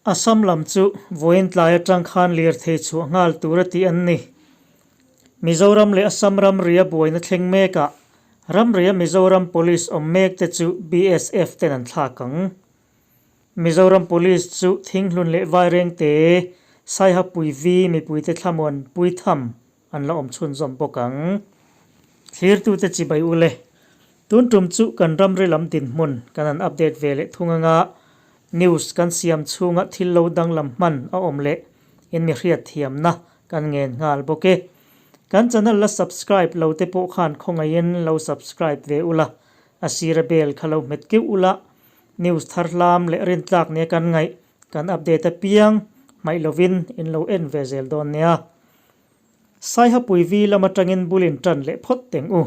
Assam lam chu vawiin tlai atang khan lirthei chhuah nghal tur a tih an ni. Mizoram leh Assam ramria buaina thleng mekah ramria Mizoram Police awm mek te chu BSF ten an thlak ang. Mizoram Police chu Thinghlun leh Vairengte, Saihapui V mipuite thlamuan puitham an la awm chhunzawm bawk ang. Thlirtute chibai ule, tun tum chu kan ramri lam dinhmun kan han update ve leh thung anga news kan siam chhunga thil lo danglam hman a awm leh in mi hriat thiamna kan ngen nghal bawk e. Kan channel la subscribe lo te pawh khan khawngaihin lo subscribe ve ula, a sira bell kha lo hmet keuh ula, news thar hlam leh rintlak nia kan ngaih kan update apiang hmaih lovin in lo en ve zel dawn nia. Saihapui V lam atangin bul in tan leh phawt teng u.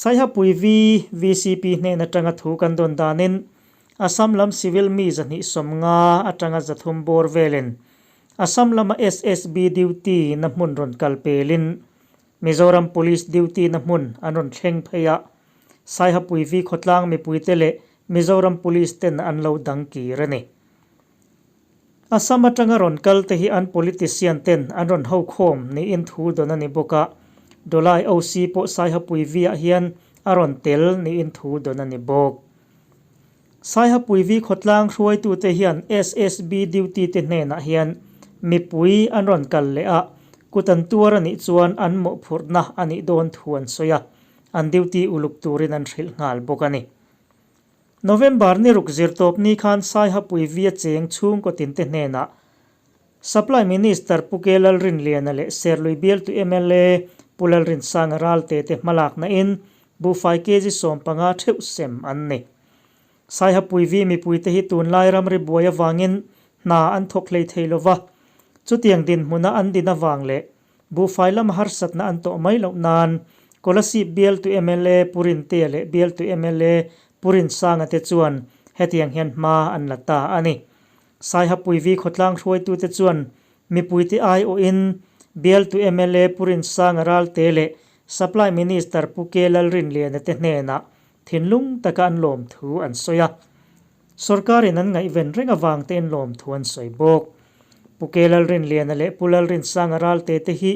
Saihapui V VCP hnen atanga thu kan dawn danin Assam lam civil mi 250 atanga 300 bawr velin Assam lama SSB duty na hmun rawn kal pelin Mizoram Police duty na hmun an rawn thleng phei a, Saihapui V khawtlang mipuite leh Mizoram Police ten an lo dang kir a ni. Assam atanga rawn kal te hi an politician ten an rawn ho khawm niin thu dawn a ni bawk a, Dolai OC pawh Saihapui V-ah hian a rawn tel niin thu dawn a ni bawk. Saihapui V khawtlang hruaitute hian SSB duty te hnenah hian mipui an rawn kal leh a, kut an tuar a nih chuan an mawhphurhna a nih dawn thu an sawi a, an duty uluk turin an hrilh nghal bawk a ni. November ni ruk zirtawp ni khan Saihapui via cheng chhungkaw tinte hnenah Supply Minister Pu Ke Lalrinliana leh Serlui bialtu mla Pu Lalrinsanga Ralte te hmalakna in buhfai kg 15 theuh sem an ni. Saihapui vi mipuite hi tunlai ramri buai avangin hna an thawk hlei thei lova, chutiang dinhmuna an din avang leh Buhfai lama harsatna an tawh mai loh nan Kolasib bialtu mla Pu Rintea leh bialtu mla Pu Rinsanga te chuan hetiang hian hma an la ta a ni. Saihapui Vi khawtlang hruaitute chuan mipuite aiawhin bialtu mla Pu Rinsanga Ralte leh Supply Minister Pu Ke Lalrinliana te hnenah thinlung taka an lawmthu an sawi a. Sorkarin an ngaihven reng avang tein lawmthu an sawi bawk. Pu Ke Lalrinliana leh Pu Lalrinsanga Ralte te hi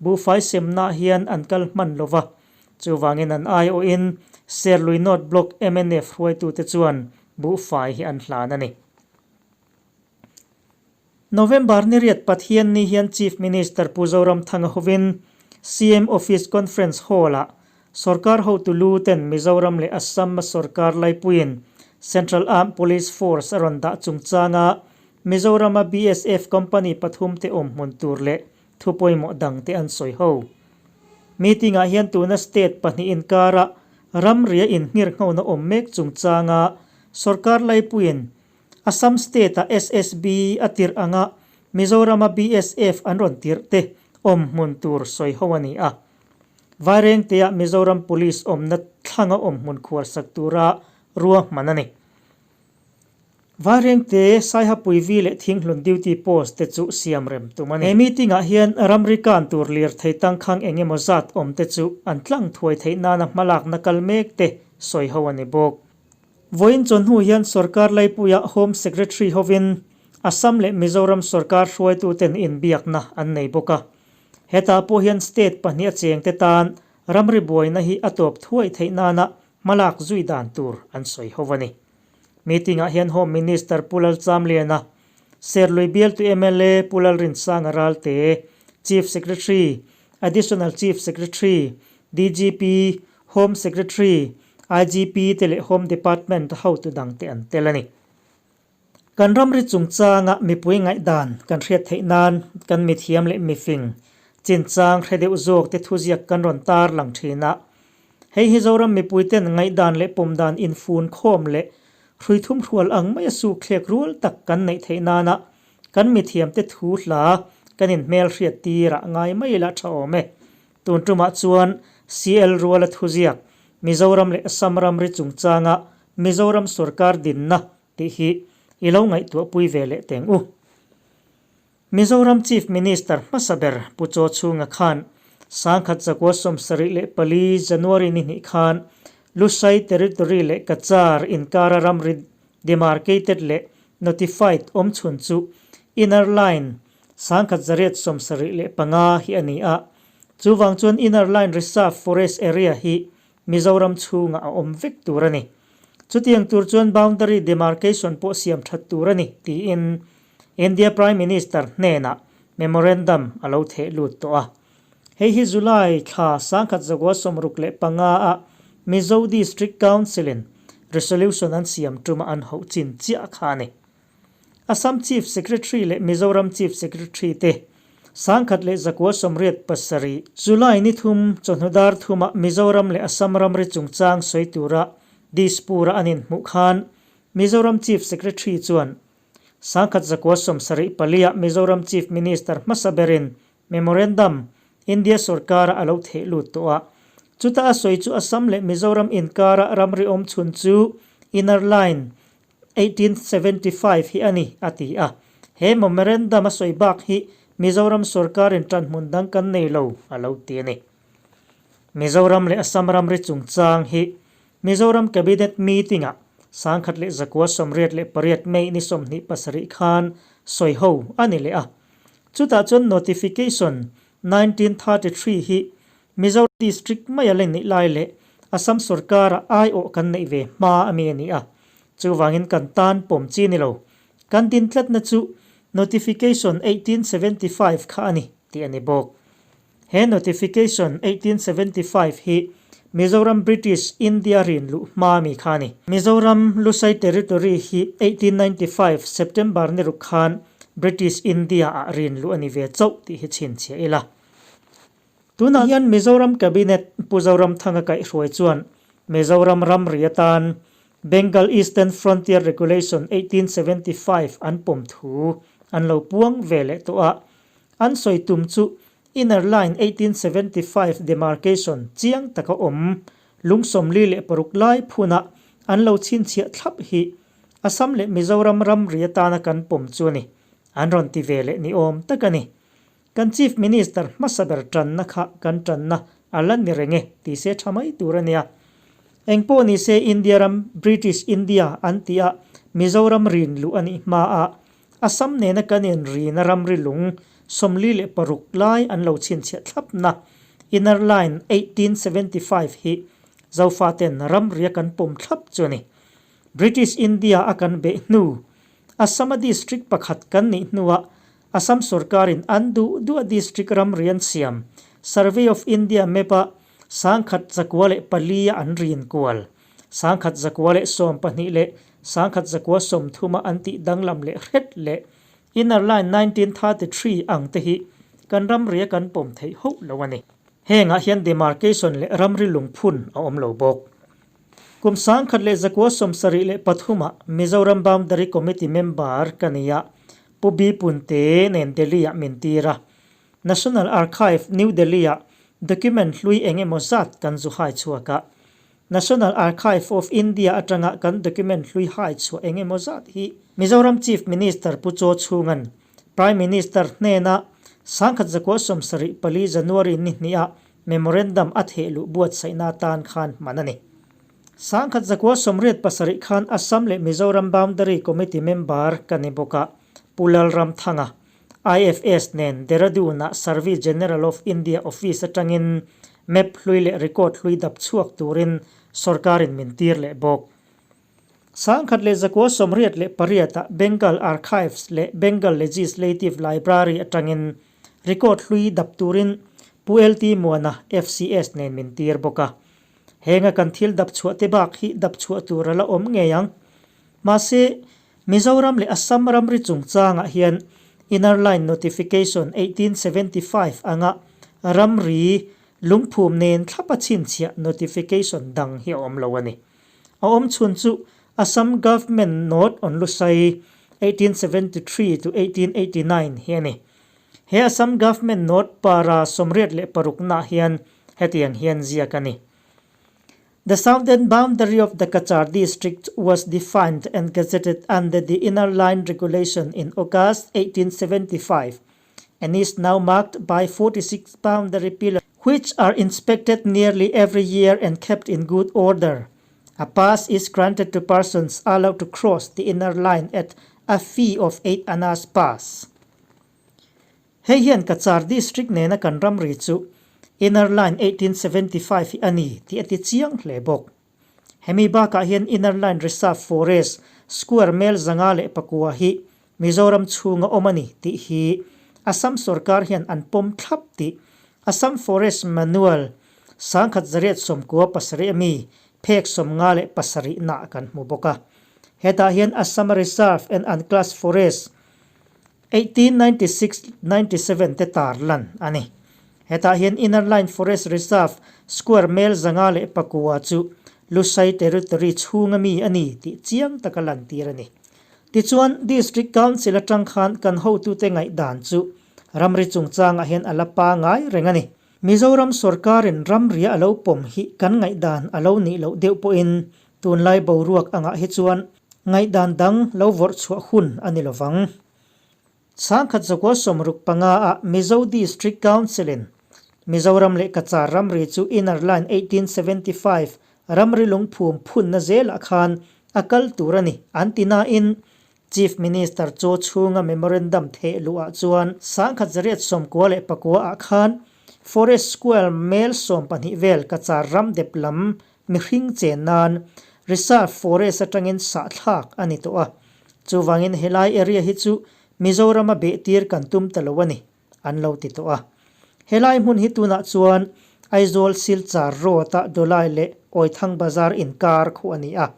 buhfai semnaah hian an kal hman lo va, chuvangin an aiawhin Serlui North Block mnf hruaitute chuan buhfai hi an hlan a ni. November ni riat Pathian ni hian Chief Minister Pu Zoramthanga hovin CM Office Conference Hall-ah Sorkar hotu lu ten Mizoram leh Assam a sorkar laipuiin Central Armed Police Force a rawn dah chungchanga Mizorama BSF company pathum te awm hmun tur leh thu pawimawh dang te an sawi ho. Meeting-ah hian tuna state pahnih inkara ramria inngirhnghona awm mek chungchanga sorkar laipuiin Assam State-a SSB a tirh anga Mizorama BSF an rawn tirh te awm hmun tur sawi ho a ni a. Vairengtea Mizoram Police awmna thlanga awm hmun khuarsak tura ruahman a ni. Vairengte, Saihapui Vi leh Thinghlun Duty Post te chu siam rem tum a ni. He meeting-ah hian ramri kan tur lirthei tangkhang eng emaw zat awm te chu an tlang thuai theih nana hmalakna kal mek te sawi ho a ni bawk. Vawiin chawhnu hian sorkar laipuia Home Secretary hovin Assam leh Mizoram sorkar hruaituten inbiakna an nei bawk a. Hetah pawh hian state pahnih a chengte tan ramri buaina hi a tawp thuai theih nana hmalak zui dan tur an sawi ho a ni. Meeting-ah hian Home Minister Pu Lalchamliana, Serlui bialtu mla Pu Lalrinsanga Ralte, Chief Secretary, Additional Chief Secretary, DGP, Home Secretary, IGP te leh Home Department hotu dang te an tel a ni. Kan ramri chungchanga mipui ngaihdan kan hriat theih nan kan mithiam leh mifing chinchang hre deuh zawk te thuziak kan rawn tar lang thin a. Hei hi Zoram mipui ten ngaihdan leh pawmdan infun khawm leh hrui thum hrual ang maia sukthlek rual tak kan neih theih nana kan mithiam te thu hla kan inhmelhriat tirah ngai mai la tha awm e. Tun tumah chuan CL Ruala thuziak Mizoram leh Assam ramri chungchanga Mizoram sorkar dinna tih hi i lo ngaihtuahpui ve leh teng u. Mizoram Chief Minister hmasa ber Pu Chaw Chhunga khan 1974 January ni hnih khan Lushai Territory leh Cachar inkara ramri demarcated leh notified, awmchhun chu Inner Line 1875 hi a ni a. Chuvang chuan Inner Line Reserve Forest Area hi Mizoram chhungah a awm vek tur a ni. Chutiang tur chuan boundary demarcation pawh siam that tur a ni, tiin India Prime Minister hnenah memorandum a lo theh lut tawh a. Hei hi July thla 1965 a Mizo District Council-in resolution an siam tuma an hauh chin chiah kha a ni. Assam Chief Secretary leh Mizoram Chief Secretary te 1987 July ni thum chawhnu dar thuma Mizoram leh Assam ramri chungchang sawi tura Dispur-a an inhmuh khan Mizoram Chief Secretary chuan 1974-ah Mizoram Chief Minister hmasa berin Memorandum India sorkara a lo theh lut tawh a. Chuta a sawi chu Assam leh Mizoram inkara ramri awm chhun chu Inner Line 1875 hi a ni, a ti a. He memorandum a sawi bak hi Mizoram sorkarin ṭanhmun dang kan nei lo, a lo ti a ni. Mizoram leh Assam ramri chungchang hi Mizoram Cabinet meeting-ah 1988 May ni 27 khan sawi ho a ni leh a. Chutah chuan Notification 1933 hi Mizo District mai a la nih lai leh Assam sorkara aiawh kan neih ve hma a mi a ni a. Chuvangin kan tan pawm chi ni lo. Kan din tlatna chu Notification 1875 kha a ni tih a ni bawk. He Notification 1875 hi Mizoram British India rin luh hma mi kha a ni. Mizoram Lusai Territory hi 1895 September ni ruk khan British India ah rin luh a ni ve chauh tih hi chhinchhiah ila. Tunah hian Mizoram Cabinet Pu Zoramthanga kaihhruai chuan Mizoram ramri atan Bengal Eastern Frontier Regulation 1875 an pawm thu an lo puang ve leh tawh a. An sawi tum chu Inner Line 1875 demarcation chiang taka awm 56 lai phuna an lo chhinchhiah thlap hi Assam leh Mizoram ramri atana kan pawm chu a ni. An rawn ti ve leh ni awm tak a ni. Kan Chief Minister hmasa ber tanna kha kan tanna a la ni reng e ti se tha mai tur a nia. Engpawh ni se India ram British India an tih a Mizoram rin luh a nih hma a Assam nena kan inrina ramri lung 46 lai an lo chhinchhiah thlapna Inner Line 1875 hi Zofaten ramria kan pawm thlap chu a ni. British India a kan beh hnu Assam-a district pakhat kan nih hnuah Assam sorkarin an duh duh a district ramri an siam Survey of India map-a 1904 a an rin kual. 1912 leh 1930 a an tih danglam leh hret leh Inner Line 1933 ang te hi kan ramri a kan pawm theih hauh lo a ni. Hengah hian demarcation leh ramri lungphun a awm lo bawk. Kum 1973 ah Mizoram Boundary Committee member ka ni a, Pu B Punte nen Delhi ah min tir a. National Archive, New Delhi ah document hlui eng emaw zat kan zu hai chhuak a. National Archive of India atanga kan document hlui hai chhuah eng emaw zat hi Mizoram Chief Minister Pu Chaw Chhunga'n Prime Minister hnena 1974 January ni hniha memorandum a theh luh buatsaihna atan khan hman a ni. 1987 khan Assam leh Mizoram Boundary Committee member ka ni bawk a, Pu Lalramthanga, IFS nen Dehradun-ah Survey General of India office atangin map hlui leh record hlui dap chhuak turin sorkarin min tir leh bawk. 1988-ah Bengal Archives leh Bengal Legislative Library atangin record hlui dap turin Pu LT Muana, FCS nen min tir bawk a. Henga kan thil dap chhuah te bak hi dap chhuah tur a la awm ngei ang. Mahse, Mizoram leh Assam ramri chungchangah hian Inner Line Notification 1875 anga ramri lungphum nen thlapa chhinchhiah notification dang hi a awm lo a ni. A awm chhun chu Assam Government Note on Lusai 1873 to 1889 hi a ni. He Assam Government Note para 86 nah hian hetiang hian ziak a ni. The southern boundary of the Cachar district was defined and gazetted under the Inner Line Regulation in August 1875 and is now marked by 46 boundary pillars which are inspected nearly every year and kept in good order. A pass is granted to persons allowed to cross the inner line at a fee of 8 annas pass. Hei hian Cachar District nena kan ramri chu Inner Line 1875 hi a ni tih a ti chiang hle bawk. Hemi bakah hian Inner Line Reserve Forest square mel 504 hi Mizoram chhunga awm a ni tih hi Assam sorkar hian an pawm thlap tih Assam Forest Manual 1997 a mi phek 57 nah kan hmu bawk a. Hetah hian Assam Reserve and Unclassed Forest 1896, 97 te tar lan a ni. Hetah hian Inner Line Forest Reserve square mel 509 chu Lusai Territory chhunga mi a ni tih chiang taka lantir a ni. Tichuan, District Council atang khan kan hotute ngaihdan chu ramri chungchangah hian a la pangai reng a ni. Mizoram sorkarin ramria a lo pawm hi kan ngaihdan a lo nih loh deuh pawhin tunlai boruak angah hi chuan ngaihdan dang lo vawrh chhuah hun a ni lovang. 1965 ah Mizo District Council-in Mizoram leh Cachar ramri chu Inner Line 1875 ramri lungphum phunna zelah khan a kal tur a ni an ti nain Chief Minister chaw chhunga memorandum theh luh ah chuan 1999 ah khan Forest Square mel 12 vel Cachar ram dep lam mihring chen nan Reserve Forest atangin sahthlak a ni tawh a. Chuvangin helai area hi chu Mizorama behtir kan tum ta lo a ni, an lo ti tawh a. Helai hmun hi tunah chuan Aizawl Silchar Road-a Dawlai leh Awithang Bazar inkar khu a ni a.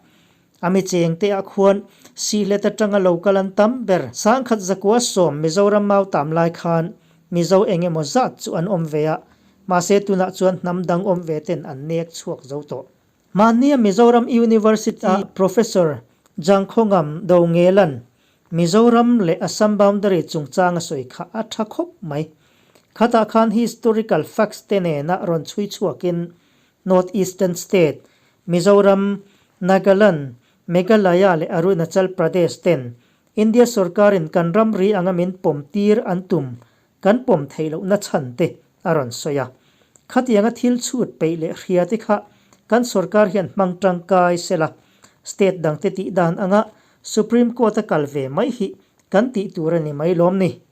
A mi chengte ah khuan Sihlet atanga lo kal an tam ber. 1910 Mizoram mau tam lai khan Mizo eng emaw zat chu an awm ve a, mahse tunah chuan hnam dang awm ve ten an nek chhuak zo tawh. Mahnia Mizoram University-a Professor Jangkhawngam Dongelan Mizoram leh Assam boundary chungchang a sawi kha a tha khawp mai. Khatah khan historical facts te nena rawn chhui chhuakin North Eastern State, Mizoram, Nagaland, Meghalaya leh Arunachal Pradesh ten India sorkarin kan ramri anga min pawm tir an tum kan pawm theih lohna chhan te a rawn sawi a. Khatianga thil chhut peih leh hria te kha kan sorkar hian hmang tangkai sela, state dangte tih dan anga Supreme Court a kal ve mai hi kan tih tur a ni mai lawm ni.